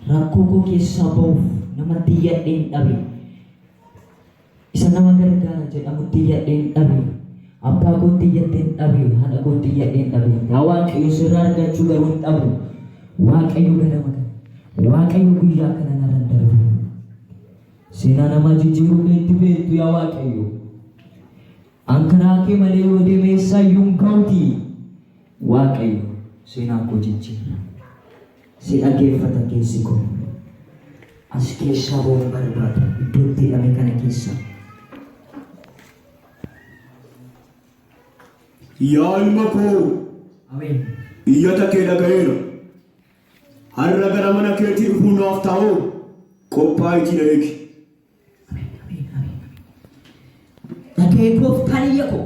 Rakkoo koo keessaa ba'uuf namatti iyyadheen dhabe. Isa nama gargaara jedhamutti iyyadheen dhabe. Abbaa kootti iyyadheen dhabe. Haadha kootti iyyadheen dhabe. Yaa Waaqayyo sirraa argachuu garuu hin dhabu. Waaqayyo ganama kana. Waaqayyo guyyaa kana narra hin darbu. Seenaa namaa jijjiiruu keetti beektu yaa Waaqayyo. An karaa kee malee yoo deeme eessaayyuu hin ga'utii. Waaqayyo seenaa koo jijjiira. Si dhageeffata keessi koo. As keessaa ba'uun barbaada iddoo itti hidhame kana keessaa. Yaa ilma koo, Ameen. iyyata kee dhaga'eera. Har'a gara mana keetii dhufuu naaf taa'u qophaa'iitii na eegi. Ameen. Ameen. Ameen. Dhaga'ee gooftaan iyya koo.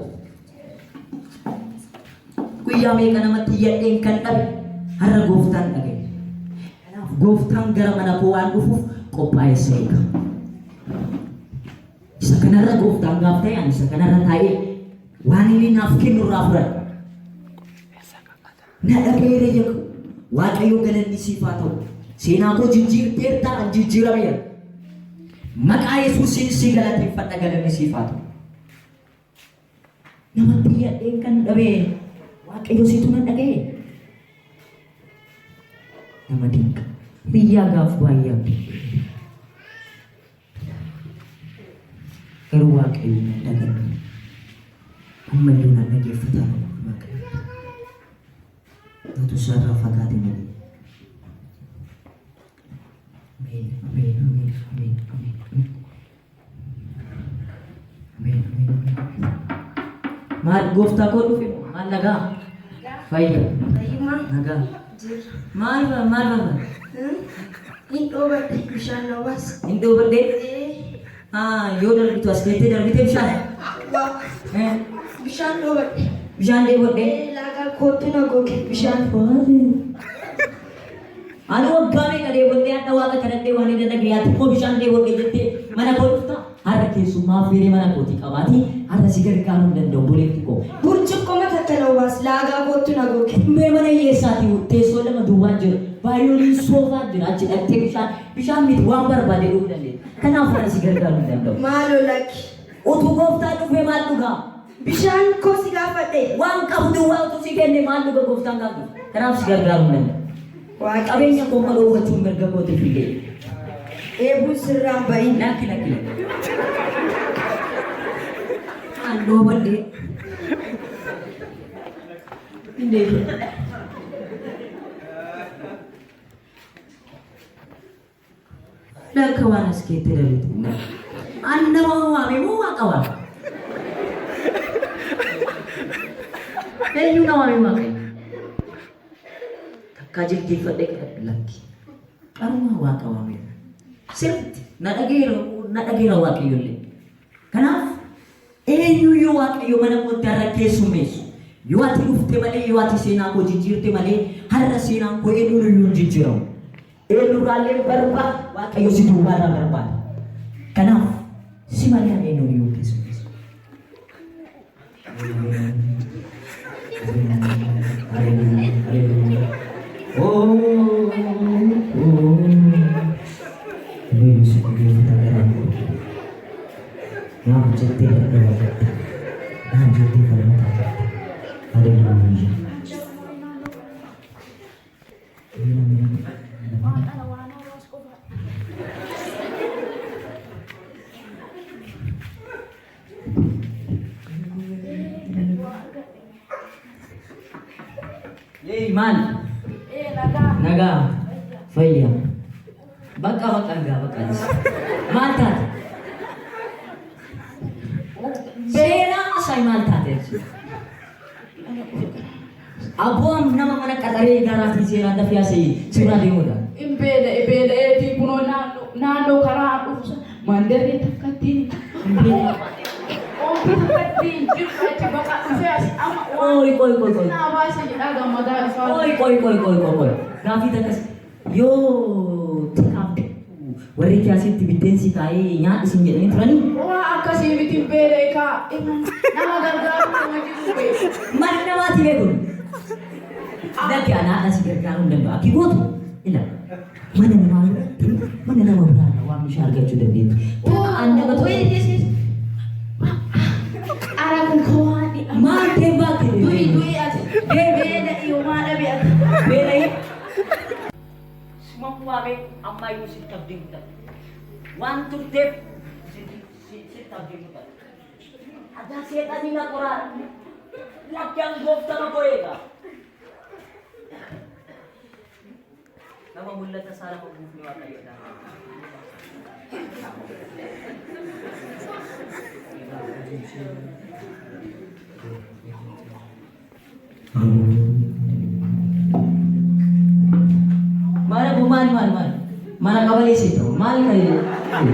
Guyyaa meeqa namatti iyyadheen kan dhabe har'a gooftaan dhaga'e. Kanaaf gooftaan gara mana koo waan dhufuuf qophaa'ee isa eega. Isa kanarra gooftaan gaaf ta'e ani isa kanarra taa'ee waan inni naaf kennu irraa fudhadha. Na dhaga'eera iyya koo. Waaqayyo galanni siif haa ta'u. Seenaa koo jijjiirteerta an jijjiirameera. Maqaa Yesuusiin si galateeffadha galanni siif haa ta'u. Namatti iyyadheen kan dhabe Waaqayyo situ na dhaga'e. Nama dinqa. Biyyaa gaaf baay'ee abdadhe. Garuu Waaqayyo na daganne. Ammayyuu na dhageeffataa nama Waaqayyo. Natu isaarraa fagaate malee. Ameen, ameen, ameen, ameen, ameen, ameen. Ameen, ameen, ameen, ameen. Maal gooftaa koo dhufe moo? Maal nagaa? Fayya. Fayyummaa Nagaa. jirra. Maal maal barbaada? Hin dhoobadhe bishaan na baas. Hin dhoobadhee? Ee, Ah, yoo darbitu as keettee darbitee bishaan? waa Eh, bishaan dhoobadhe. Bishaan dheebodhee? Ee, laagaa kootu na goge bishaan. Ani waggaa meeqa dheebodhee hadha waaqa kadhadhee waan hin dhaga'e ati immoo bishaan dheebodhee jettee mana koo dhufta har'a keessummaa affeeree mana kootii qabaati har'a si gargaaruu hin danda'u obboleetti koo. Burcuqqoo takka na baas laagaa kootu na goge. Mee mana hiyyeessaati teessoo lama duwwaan jira baay'ooliin soofaa jira achi dhaqxee bishaan bishaan miti waan barbaade dhuguu dandeetta. Kanaaf har'a si gargaaruu hin danda'u. Maaloo lakki. Utuu gooftaan dhufee maal dhugaa? Bishaan koo si gaafadhe. Waan qabu duwwaa utuu si kenne maal dhuga gooftaan gaaf dhufe? Kanaaf si gargaaruu hin danda'u. Waaqayyo Qabeenya koo immoo dhoowwachuun mirga kootiif illee. Dheebuun sirraan bahin. Lakki lakki lakki. Maal dhoowwadhee? Hin deebi'u. Akka waan as keettee darbite. An nama waame moo waaqa waame? Eenyu na waame waaqayyo? Takkaa jilbiiffadhee kadhadhu lakki. Qarumaa waaqa waame. Sirriitti na dhageera na dhageera waaqayyo illee. Kanaaf eenyuyyuu waaqayyo mana kootti har'a keessummeessu. Yoo ati dhufte malee yoo ati seenaa koo jijjiirte malee har'a seenaan koo eenyuun iyyuu hin jijjiiramu. Eenyurraallee hin barbaadu Waaqayyo si duwwaarraa barbaada. Kanaaf si malee ani eenyuun iyyuu hin keessummeessu. Haleluuyaa, haleluuyaa. Oh, oh. Yesuus gooftaa garaa koo. Naaf jettee dadhabaa jirta. Naaf jettee falmataa jirta. Haleluuyaa. Yee maal? Nagaa. Fayya. Bakka bakka nagaa bakka anis. Maal taate? Seenaa isaa maal taate? Abboo am nama mana qaxaree garaatiin seeraan dafii asii sirraa deemuudha. Hin beela'e beela'eetiin kunoo naannoo naannoo karaa an dhufu sana mandarri takkattiin Hin beela'e. Oomti takkattiin jiru achi baqa dhufee as amma waan Qoy qoy qoy qoy. naa baase jedhaa gammadaa dhufaa. Qoy qoy qoy qoy qoy qoy. Gaafii takkas yoo tikaaf warri kee asitti biddeen si kaa'ee nyaadhu sin jedhanii turanii. Waa akkasii miti hin beela'e kaa nama gargaaru nama jiru beeku. Mana namaati beekun. Lakki ana haadha si gargaaruu hin danda'u. Akki gootu ila mana namaa yoo Humna nama biraarraa waan bishaan argachuu dandeetti. Tana an nama tokko. Ara kun koo waan dhi'a. Maal deem baate? Du'i du'i ati. Beela iyoo maa dhabe ati. Beela'ee. Suma waamee ammayyuu sitti abdiin kutadhe. Waan turteef sitti abdiin kutadhe. Adaa seexanni na qoraa. Lakkeen gooftama koo eega. Nama mul'ata isaa lafa buufne Waaqayyoodha. Maal aboo maal maal maal mana qabalee si ta'u maal kan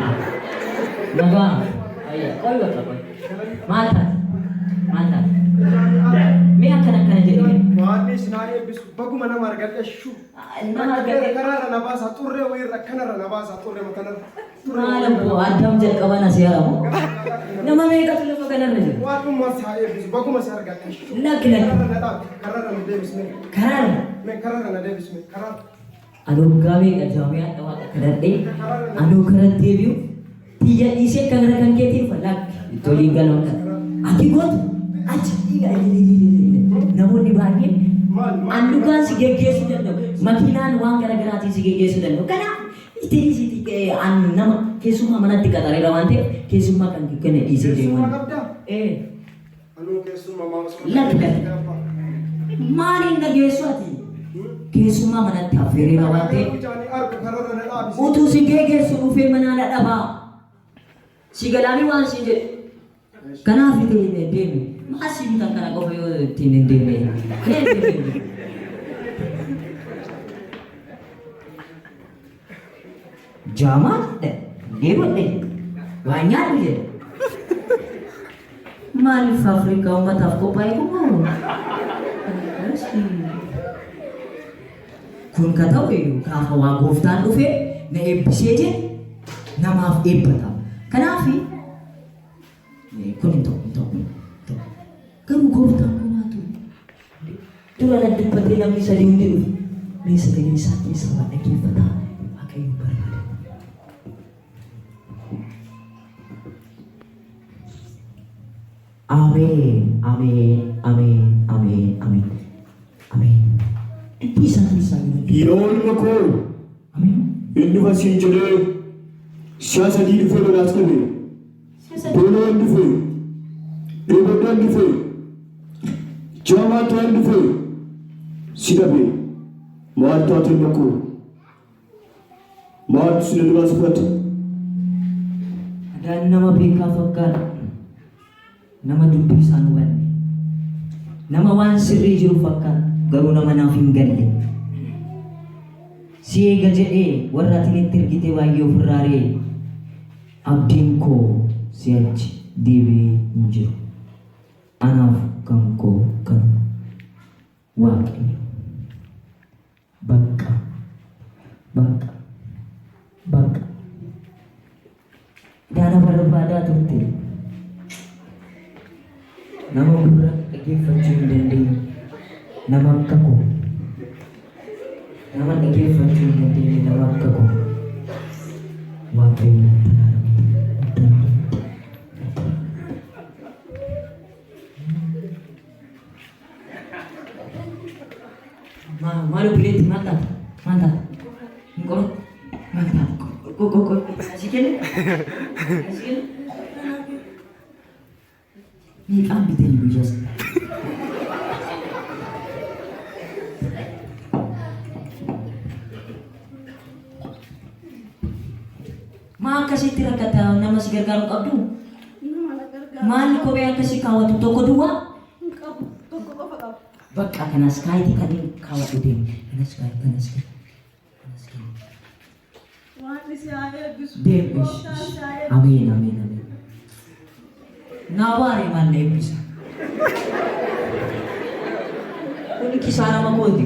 nagaa ayya qoy bakka qoy maal taate maal taate mee akkana akkana jedhi mee Waaqni isin haa eebbisu. Baguma nama argadhe shuu. Nama argadhe. Karaarra na baasaa xurree wayiirra kanarra na baasaa xurree matanarra. Maal aboo addam jalqaban asii haramu nama meeqatu lafa kanarra jira Waaqummaan si haa eebbisu. Baguma si argadhe shuu. Lakki lakki. Karaarra na dhaabi. Karaarra na deebisme. Karaarra. Mee karaarra na deebisme. Karaarra. Anuu waggaa meeqa jaamee hadha waaqa kadhadhee anuu karaa deebi'u tiyya dhiisee kan gara kan keetii dhufa lakki itti waliin galuun kana. Ati gootu achi dhiiga namoonni baay'een an dhugaan si geggeessuu danda'u makiinaan waan gara garaatiin si geggeessuu danda'u. Kanaaf itti dhiisiiti an nama keessummaa manatti qaxareera waan ta'eef keessummaa kan kenna dhiisee deemu. Keessummaa qabdaa? Ee. Anuu keessummaa maa osoo Lakki lakki. Maaliin na geessu ati? Keessummaa manatti affeereera waan ta'eef. Ijaanii argu kararra na dhaabisi. Utuu si geeggeessu dhufee manaa na dhabaa. Si galaanii waan siin jedhe. Kanaaf itti hin deemne. Maal si bitan kana qofa yoo ittiin hin deemne. Deemi deemi. Jaamaa jedhe. Deemadhe. Waa nyaadhu jedhe. Maaliif Afrikaa uummataaf qophaa'e kun moo? Kun ka ta'u gaafa waa gooftaan dhufee na eebbisee jedhe namaaf eebba ta'a. Kanaaf kun hin ta'u hin ta'u hin ta'u. Garuu gooftaan kun haa ta'u. Dura na dubbatee namni sadii hundi dhufe. Mee sagalee isaa keessaa waan dhaggeeffataa Waaqayyoon barbaada. Ameen, ameen, ameen, ameen, ameen, ameen. Dubbii isaa keessaa yoo Yeroo ilma koo Ameen. inni dhufa siin jedhee si'a sadii dhufee lolaas dhabe. Beela'een dhufe, dheebodhaan dhufe, jaamaa ta'een dhufe, si dhabe. Maal taate ilma koo? Maaltu si na duraa si fudhate? Adaan nama beekaa fakkaata. Nama dubbii isaa hin hubanne. Nama waan sirrii jiru fakkaata. Garuu nama naaf hin galle. Si eega jedhee warra ati itti ergite baay'ee ofirraa ari'e. Abdiin koo si'achi deebi'ee hin jiru. Anaaf kan koo kanuma. Waaqayyo. Bakka. Bakka. Bakka. Daana barbaadaa turte. Nama gurra dhaggeeffachuu hin dandeenye. Nama akka koo. Nama dhaggeeffachuu hin dandeenye nama akka koo. Waaqayyo natti araarame. Natti araarame. Maal obboleetti maal taate? Maal taate? Hin qoru? Maal taate? Qo qo qo asii kenne? Asii kenne? Meeqaan bitanii guyyaa sana? Maa akkasitti rakkata nama si gargaaru qabdu? Nama na gargaaru. Maal kophee akkasii kaawwatu tokko duwwaa? Hin qabu. Tokko qofa qaba. Bakka kanas kaayitii kanneen kaawwadhu deemi. Kanas kaayi kanas kaayi. Kanas kaayi. Waaqni si haa eebbisu. Deemi. Gooftaan si haa eebbisu. Ameen ameen ameen. Naa baare maal na eebbisa. Kun kisaarama kooti.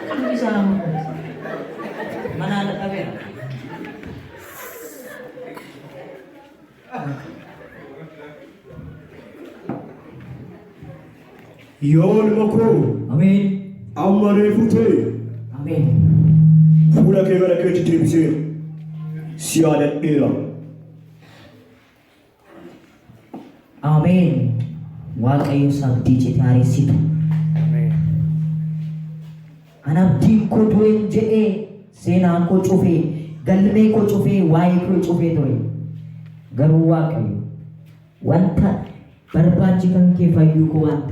Kun kisaarama kooti. Manaa dadhabeera. Yoo ilma koo Ameen. amma reefuu ta'e Ameen. fuula kee gara keetti deebiseera. si yaadadheera. Ameen. Waaqayyo isa abdii cite haaressitu. An abdiin koo du'een jedhee seenaan koo cufee galmee koo cufee waa'ee koo cufee ture. Garuu Waaqayyo wanta barbaachi kan kee fayyuu koo waan